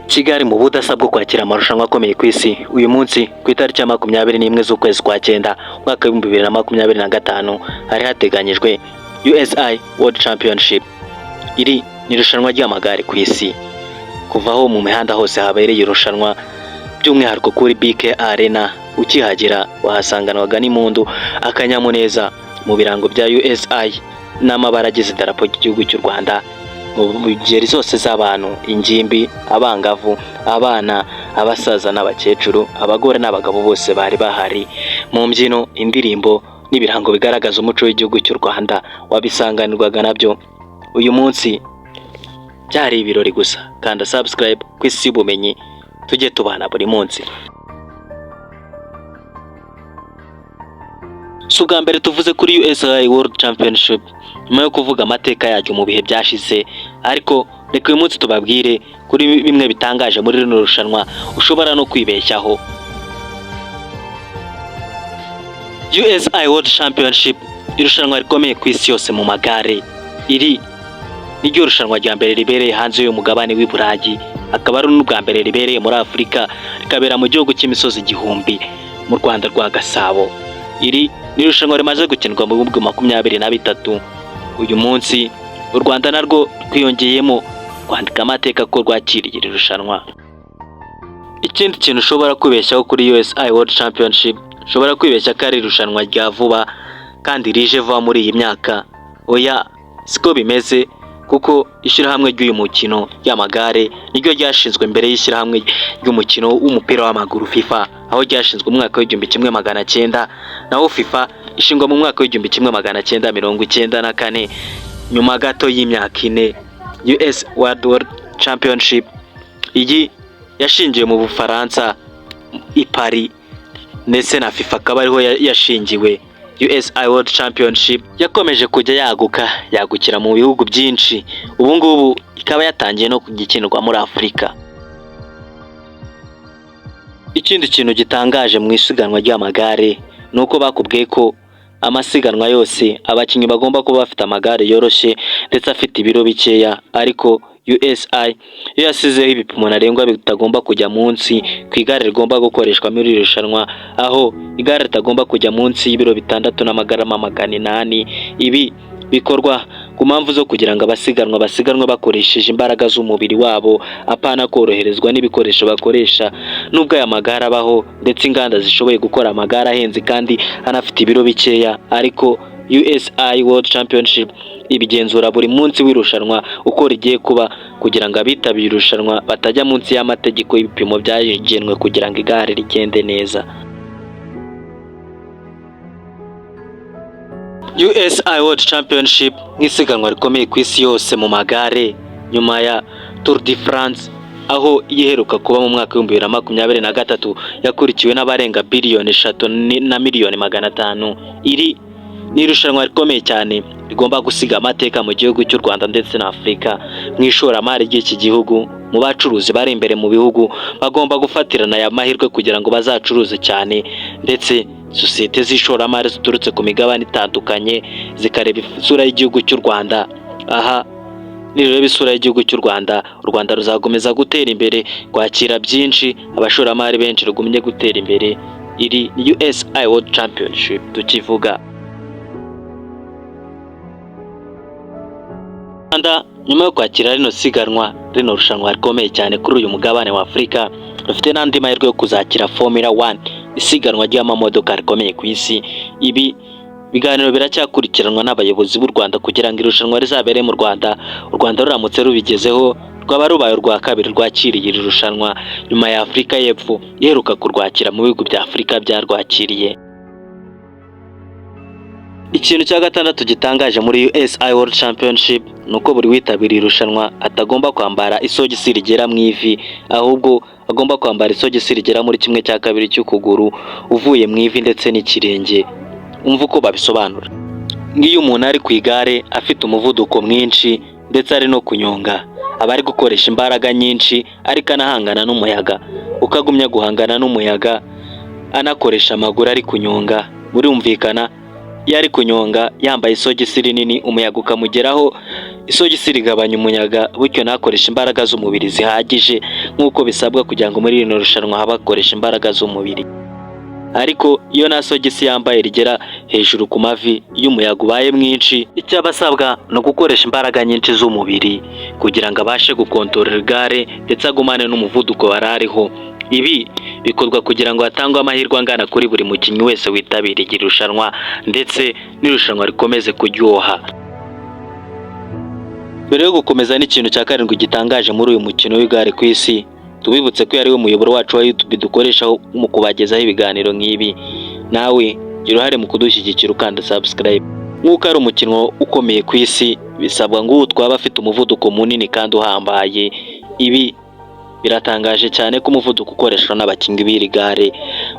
Kigali mu budasa bwo kwakira amarushanwa akomeye ku isi. Uyu munsi ku itariki ya 21 z'ukwezi kwa cyenda, umwaka w'2025, hari hateganyijwe UCI World Championship. Iri ni irushanwa ry'amagare ku isi. Kuva aho mu mihanda hose habereye irushanwa, by'umwihariko kuri BK Arena, ukihagera wahasanganwaga n'impundu, akanyamuneza mu birango bya UCI n'amabara agize idarapo ry'igihugu cy'u Rwanda, mu ngeri zose z'abantu: ingimbi, abangavu, abana, abasaza n'abakecuru, abagore n'abagabo, bose bari bahari mu mbyino, indirimbo n'ibirango bigaragaza umuco w'igihugu cy'u Rwanda wabisanganirwaga nabyo. Uyu munsi byari ibirori gusa. Kanda subscribe ku Isi y'Ubumenyi, tujye tubana buri munsi. Si ubwa mbere tuvuze kuri UCI World Championship nyuma yo kuvuga amateka yaryo mu bihe byashize, ariko reka uyu munsi tubabwire kuri bimwe bitangaje muri rino rushanwa ushobora no kwibeshyaho. UCI World Championship, irushanwa rikomeye ku isi yose mu magare. Iri niryo rushanwa rya mbere ribereye hanze y'umugabane w'i Burayi, akaba ari n'ubwa mbere ribereye muri Afurika, rikabera mu gihugu cy'imisozi igihumbi, mu Rwanda rwa Gasabo. Iri ni irushanwa rimaze gukinirwa mu bihugu 23. Uyu munsi u Rwanda narwo rwiyongeyemo, rwandika amateka ko rwakiriye iri rushanwa. Ikindi kintu ushobora kwibeshyaho kuri UCI World Championship, ushobora kwibeshya ko ari irushanwa rya vuba kandi rije vuba muri iyi myaka. Oya, siko bimeze, kuko ishyirahamwe ry'uyu mukino ry'amagare niryo ryashinzwe mbere y'ishyirahamwe ry'umukino w'umupira w'amaguru FIFA, aho ryashinzwe mu mwaka w'1900, naho FIFA ishingwa mu mwaka w'1994, nyuma gato y'imyaka 4. UCI World Championship iyi yashingiwe mu Bufaransa i Paris, ndetse na FIFA akaba ariho yashingiwe. UCI World Championship yakomeje kujya yaguka, yagukira mu bihugu byinshi, ubu ngubu ikaba yatangiye no kujya ikinirwa muri Afurika. Ikindi kintu gitangaje mu isiganwa ry'amagare ni uko bakubwiye ko amasiganwa yose abakinnyi bagomba kuba bafite amagare yoroshye ndetse afite ibiro bikeya, ariko UCI yo yasizeho ibipimo ntarengwa bitagomba kujya munsi ku igare rigomba gukoreshwa muri iri rushanwa, aho igare ritagomba kujya munsi y'ibiro 6 n'amagarama 800. Ibi bikorwa ku mpamvu zo kugira ngo abasiganwa basiganwe bakoresheje imbaraga z'umubiri wabo, apana koroherezwa n'ibikoresho bakoresha. Nubwo aya magare abaho ndetse inganda zishoboye gukora amagare ahenze kandi anafite ibiro bikeya, ariko UCI World Championship ibigenzura buri munsi w'irushanwa uko rigiye kuba, kugira ngo abitabiriye irushanwa batajya munsi y'amategeko y'ibipimo byagenwe kugira ngo igare rigende neza. UCI World Championship nk'isiganwa rikomeye ku isi yose mu magare nyuma ya Tour de France, aho iheruka kuba mu mwaka w'2023 yakurikiwe n'abarenga biliyoni 3 na miliyoni 500. Iri ni irushanwa rikomeye cyane rigomba gusiga amateka mu gihugu cy'u Rwanda ndetse na Afurika mu ishoramari ry'iki gihugu, mu bacuruzi bari imbere mu bihugu bagomba gufatirana aya mahirwe kugira ngo bazacuruze cyane, ndetse sosiyete z'ishoramari ziturutse ku migabane itandukanye zikareba isura y'igihugu cy'u Rwanda. Aha nireba isura y'igihugu cy'u Rwanda, u Rwanda ruzakomeza gutera imbere, kwakira byinshi, abashoramari benshi, rugumye gutera imbere. Iri ni UCI World Championship tukivuga. Rwanda nyuma yo kwakira rino siganwa, rino rushanwa rikomeye cyane kuri uyu mugabane wa Afurika, rufite n'andi mahirwe yo kuzakira Formula 1, isiganwa ry'amamodoka rikomeye ku isi. Ibi biganiro biracyakurikiranwa n'abayobozi b'u Rwanda kugira ngo irushanwa rizabere mu Rwanda. U Rwanda ruramutse rubigezeho, rwaba rubaye urwa kabiri rwakiriye iri rushanwa nyuma ya Afurika y'Epfo iheruka kurwakira mu bihugu bya Afurika byarwakiriye. Ikintu cya gatandatu gitangaje muri UCI World Championship ni uko buri witabiriye irushanwa atagomba kwambara isogisi rigera mu ivi, ahubwo agomba kwambara isogisi rigera muri 1/2 cy'ukuguru uvuye mu ivi ndetse n'ikirenge. Umva uko babisobanura: nk'iyo umuntu ari ku igare afite umuvuduko mwinshi ndetse ari no kunyonga, aba ari gukoresha imbaraga nyinshi ariko anahangana n'umuyaga. Uko agumya guhangana n'umuyaga anakoresha amaguru ari kunyonga, burumvikana iyo ari kunyonga yambaye isogisi rinini, umuyaga ukamugeraho, isogisi rigabanya umuyaga, bityo ntakoreshe imbaraga z'umubiri zihagije nk'uko bisabwa kugira ngo muri rino rushanwa habe hakoresha imbaraga z'umubiri. Ariko iyo nta sogisi yambaye rigera hejuru ku mavi, iyo umuyaga ubaye mwinshi, icyo aba asabwa ni ugukoresha imbaraga nyinshi z'umubiri kugira ngo abashe gukontorora igare ndetse agumane n'umuvuduko wari ariho. Ibi bikorwa kugira ngo hatangwe amahirwe angana kuri buri mukinnyi wese witabiriye iri rushanwa, ndetse n'irushanwa rikomeze kuryoha. Mbere yo gukomeza n'ikintu cya karindwi gitangaje muri uyu mukino w'igare ku isi, tubibutse ko ari we muyoboro wacu wa YouTube dukoresha mu kubagezaho ibiganiro nk'ibi. Nawe gira uruhare mu kudushyigikira ukanda subscribe. Nk'uko ari umukino ukomeye ku isi, bisabwa ngo uwutwaba afite umuvuduko munini kandi uhambaye. Ibi biratangaje cyane ko umuvuduko ukoreshwa n'abakinnyi b'iri gare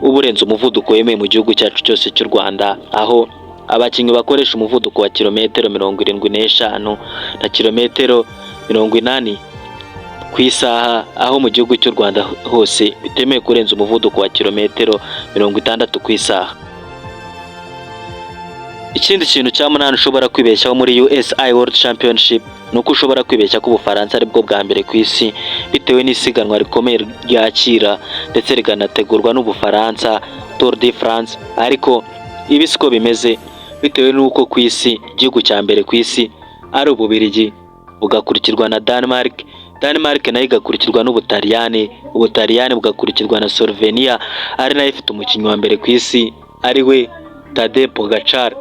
uba urenze umuvuduko wemewe mu gihugu cyacu cyose cy'u Rwanda, aho abakinnyi bakoresha umuvuduko wa kilometero 75 na kilometero 80 ku isaha, aho mu gihugu cy'u Rwanda hose bitemewe kurenza umuvuduko wa kilometero 60 ku isaha. Ikindi kintu cya munani ushobora kwibeshyaho muri UCI World Championship ni uko ushobora kwibeshya ko Ubufaransa aribwo bwa mbere ku isi, bitewe n'isiganwa rikomeye ryakira ndetse rikanategurwa n'Ubufaransa, Tour de France. Ariko ibi siko bimeze, bitewe n'uko ku isi igihugu cya mbere ku isi ari Ububiligi, bugakurikirwa na Denmark, Denmark nayo igakurikirwa n'Ubutaliyani, Ubutaliyani bugakurikirwa na Slovenia ari nayo ifite umukinnyi wa mbere ku isi ari we Tadej Pogacar,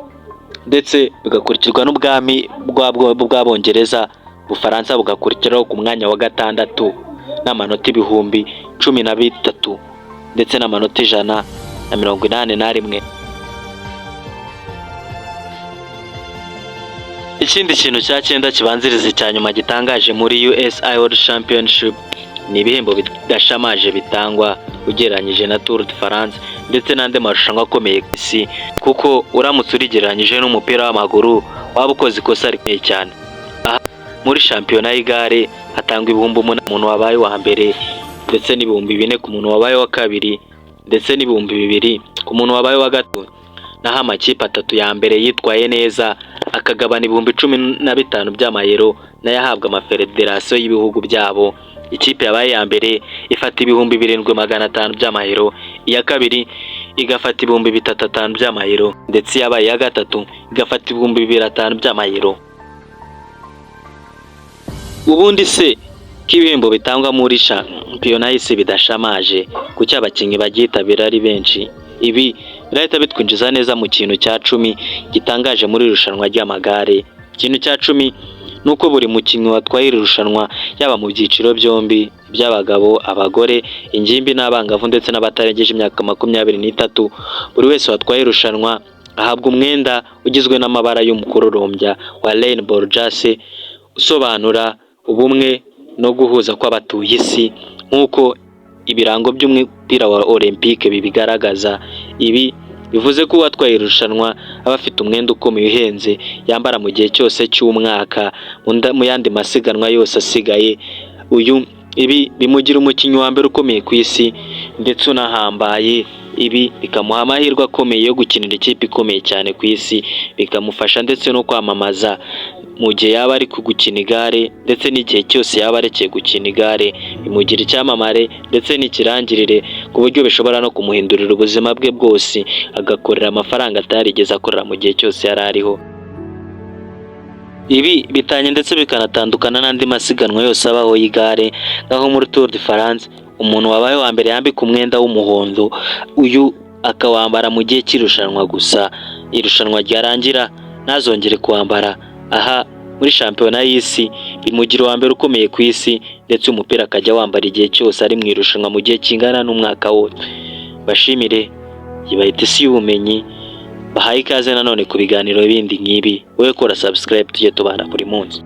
ndetse bigakurikirwa n'ubwami bw'Abongereza. Ubufaransa bugakurikiraho ku mwanya wa gatandatu n'amanota 13,000 ndetse n'amanota 181. Ikindi kintu cya cyenda kibanziriza icya nyuma gitangaje muri UCI World Championship ni ibihembo bidashamaje bitangwa ugereranyije na Tour de France ndetse n'andi marushanwa akomeye ku isi, kuko uramutse urigereranyije n'umupira w'amaguru waba ukoze ikosa rikomeye cyane. Aha muri shampiyona y'igare hatangwa 8,000 ku muntu wabaye uwa mbere, ndetse n'4,000 ku muntu wabaye uwa kabiri, ndetse n'2,000 ku muntu wabaye uwa gatatu. Naho amakipe atatu ya mbere yitwaye neza akagabana 15,000 by'amayero, nayo ahabwa amafederasiyo y'ibihugu byabo. Ikipe yabaye iya mbere ifata 7,500 by'amayero, iya kabiri igafata 3,500 by'amayero, ndetse iyabaye iya gatatu igafata 2,500 by'amayero. Ubundi se ko ibihembo bitangwa muri shampiyona y'isi bidashamaje, kuki abakinnyi baryitabira ari benshi? Ibi birahita bitwinjiza neza mu kintu cya 10 gitangaje muri iri rushanwa ry'amagare. Ikintu cya 10 ni uko buri mukinnyi watwaye iri rushanwa, yaba mu byiciro byombi by'abagabo, abagore, ingimbi n'abangavu ndetse n'abatarengeje imyaka 23, buri wese watwaye irushanwa ahabwa umwenda ugizwe n'amabara y'umukororombya wa Rainbow Jersey, usobanura ubumwe no guhuza kw'abatuye isi nk'uko ibirango by'umupira wa Olympique bibigaragaza. Ibi bivuze ko uwatwaye irushanwa aba afite umwenda ukomeye uhenze yambara mu gihe cyose cy'umwaka mu yandi masiganwa yose asigaye. Uyu ibi bimugira umukinnyi wa mbere ukomeye ku isi ndetse unahambaye. Ibi bikamuha amahirwe akomeye yo gukinira ikipe ikomeye cyane ku isi, bikamufasha ndetse no kwamamaza mu gihe yaba ari gukina igare ndetse n'igihe cyose yaba arekeye gukina igare. Bimugira icyamamare ndetse n'ikirangirire ku buryo bishobora no kumuhindurira ubuzima bwe bwose, agakorera amafaranga atarigeze akorera mu gihe cyose yari ariho. Ibi bitanye ndetse bikanatandukana n'andi masiganwa yose abaho y'igare, nk'aho muri Tour de France umuntu wabaye uwa mbere yambika umwenda w'umuhondo, uyu akawambara mu gihe cy'irushanwa gusa, irushanwa ryarangira ntazongere kuwambara. Aha muri shampiyona y'isi bimugira uwa mbere ukomeye ku isi, ndetse umupira akajya awambara igihe cyose ari mu irushanwa mu gihe kingana n'umwaka wose. Bashimire bayita isi y'ubumenyi, bahaye ikaze nanone ku biganiro bindi nk'ibi. Wowe kora subscribe tujye tubana buri munsi.